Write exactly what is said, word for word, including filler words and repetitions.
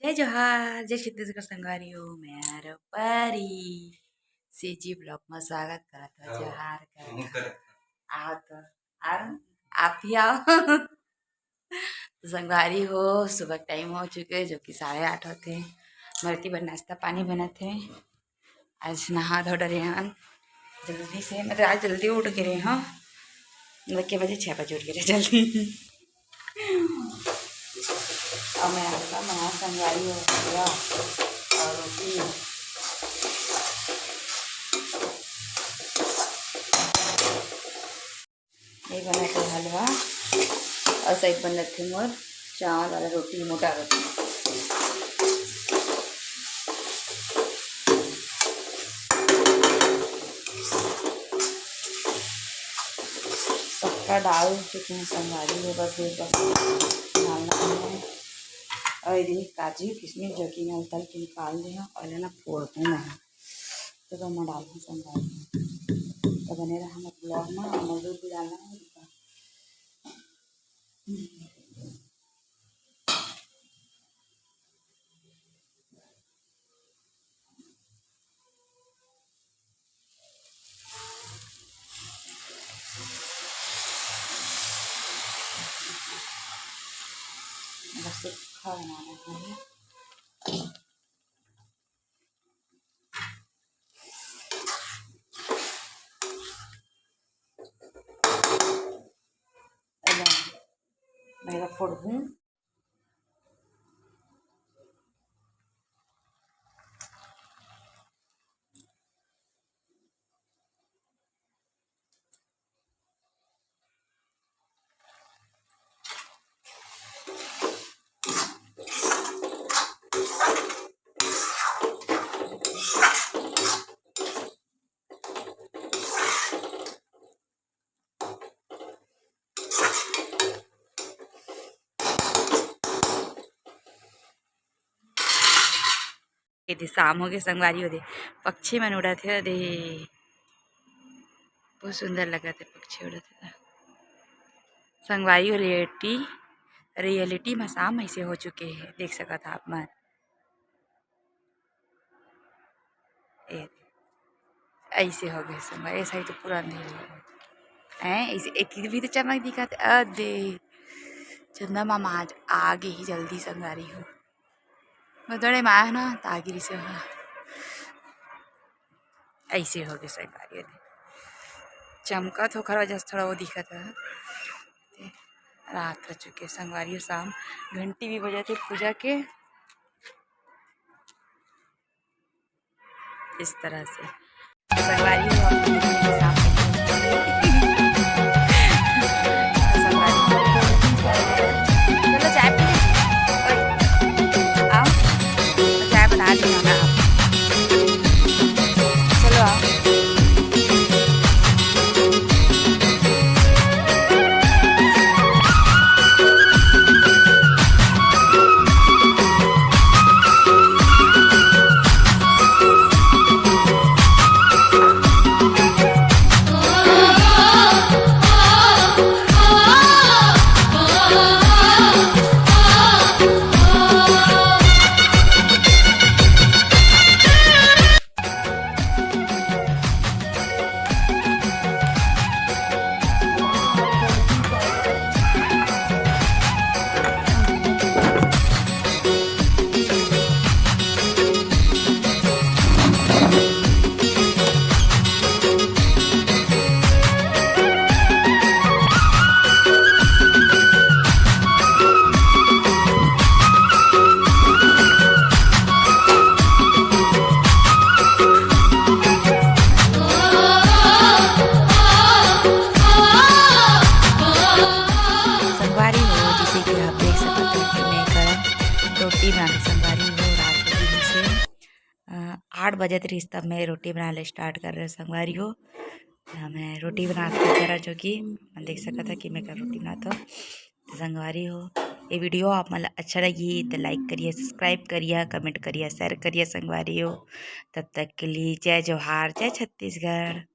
जय जोहार, जय छत्तीसगढ़ संगवारी हो, मैं आरव परी। सीजी vlog में स्वागत करत हव, हाँ, जोहार करत हव। करत हव। आओ तो, आओ, आप भी आओ। तो संगवारी हो, सुबह टाइम हो चुके, जो कि साढ़े आठ होथे। मरती बर नाश्ता पानी बनत हे। आज नहा धो डरे हन जल्दी से, मतलब आज जल्दी उठ गे रहे हन, मतलब के बजे, छः बजे उठ गे रहे जल्दी। अब मैं आपका मना संगवारी हो गया और रोटी ये बनत हे हलवा और साइड बनत हे मोर चावल वाला रोटी, मोटा रोटी। पक्का डाल चुके हैं संगवारी हो, बस ये बस डालना है। और ये काजू किशमिश जो कि मैं उतल के निकाल दे हूँ और है ना फोड़ दूँ मैं। तो मैं डालूँ संगवारी हो। तो बने रहा हमारे vlog में, और मजदूर भी डालना है। बस सूखा बनाना है। मैं फोड़ दूँ। ये दे, शाम हो गे संगवारी हो दे, पक्षी मन उड़त हे दे, बहुत सुंदर लगत हे पक्षी उड़त हे। संगवारी हो, reality, reality में शाम ऐसे हो चुके हे, देख सकत हा आप मन। ए, ऐसे हो गे संगवारी, ऐसा ही तो पूरा अंधेर हो गे। हैं, ऐसे एक भी तो चमक दिखत हे, अ दे, चंदा मामा आज आ गे ही जल्दी संगवारी हो। बदड़े में आए ना, तागिरी से हो। ऐसे हो गे संगवारी हो दे। चमकत हे ओखर वजह से थोड़ा वो दिखत हे। रात हो चुके संगवारी हो, शाम घंटी भी बजत हे पूजा के। इस तरह से संगवारी हो, आप लोग के साथ संगवारी हो। चलो चाय पी ले। ओए, आओ, चाय बना दी हूँ ना। चलो आओ। संगवारी हो, जैसे कि आप देख सकत हो कि मैं एकर रोटी बनात संगवारी हो, रात के दिन से, अ, आठ बजत रहिस तब मैं रोटी बनाए ला start करे रहेंव संगवारी हो। अ, मैं रोटी बनात के करा जो कि मैं देख सकत हो कि मैं एकर रोटी बनात हों। तो संगवारी हो, ये video आप मन ला अच्छा लगी तो like करिए, subscribe करिए, comment करिए, share करिए संगवारी हो। तब तक के लिए जय जोहार, जय छत्तीसगढ़।